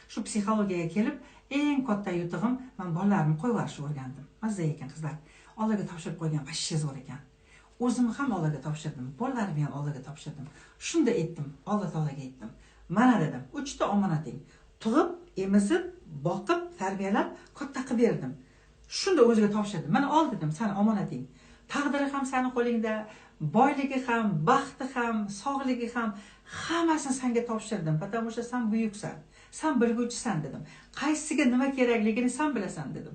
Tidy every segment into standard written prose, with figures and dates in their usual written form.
Shu psixologiyaga kelib, eng katta yutug'im, man bolalarimni qo'yib yuborishni o'rgandim. Mazza ekan, qizlar. Allohga topshirib qo'ygan вообще zo'r ekan. O'zimni ham Allohga topshirdim, bolalarimni ham Allohga topshirdim. Shunda aytdim, Alloh taologa aytdim. Mana dedim, uchta omonating. Tug'ib, emizib, boqib, tarbiyalab, katta qilib berdim. Shunda o'ziga topshirdim. Mana ol dedim, sani omonating. Taqdiri ham sani qo'lingda, boyligi ham, baxti ham, sog'ligi ham, hammasini senga topshirdim, потому что san buyuksan. San bilguvchisan dedim. Qaysiga nima kerakligini san bilasan dedim.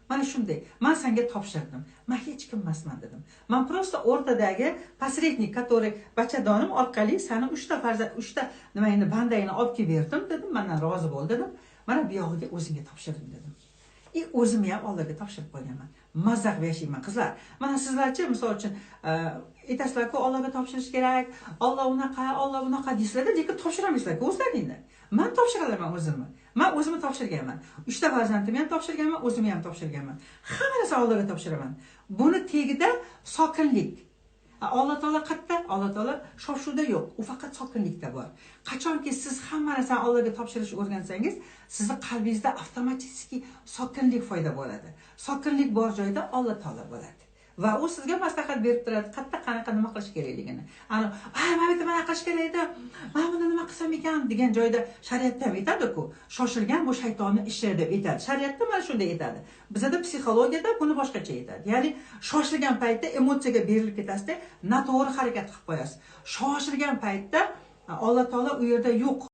Mana shunday, man senga topshirdim. Man hech kim emasman dedim. Man просто o'rtadagi посредник, который bachadonim orqali sani uchta farzand, uchta nima endi bandangni olib kelib berdim dedim. Mendan rozi bo'l dedim. Mana bu yog'iga o'zingga topshirdim dedim. И o'zimni ham Allohga topshirib qo'yganman. Mazza qilib yashayman, qizlar. Mana sizlarchi, misol uchun, aytasizlar-ku, Allohga topshirish kerak, Alloh unaqa, Alloh bunaqa deysizlar, lekin topshirolmaysizlar-ku o'zlaringni. Man topshira olaman o'zimni. Man o'zimni topshirganman. Uchta farzandimni ham topshirganman, o'zimni ham topshirganman. Hamma narsani Allohga topshiraman. Buni tagida sokinlik. Alloh taolo qayerda? Alloh taolo shov-shuvda yo'q. U faqat sokinlikda bor. Qachonki siz hamma narsani Allohga topshirishni o'rgansangiz, sizni qalbingizda avtomatik sokinlik paydo bo'ladi. Sokinlik bor joyda Alloh taolo bo'ladi. Va u sizga maslahat berib turadi, qayerda qanaqa nima qilish kerakligini. Ana, "Ay, mana bu yerda mana qilish kerak edi. Mana buni nima qilsam ekan?" degan joyda shariatda ham aytadi-ku. Shoshilgan bu shaytonni ishi deb aytadi. Shariatda mana shunday aytadi. Bizada psixologiyada buni boshqacha aytadi. Ya'ni shoshilgan paytda emotsiyaga berilib ketasizda, noto'g'ri harakat qilib qo'yasiz. Shoshilgan paytda Alloh taolo u yerda yo'q.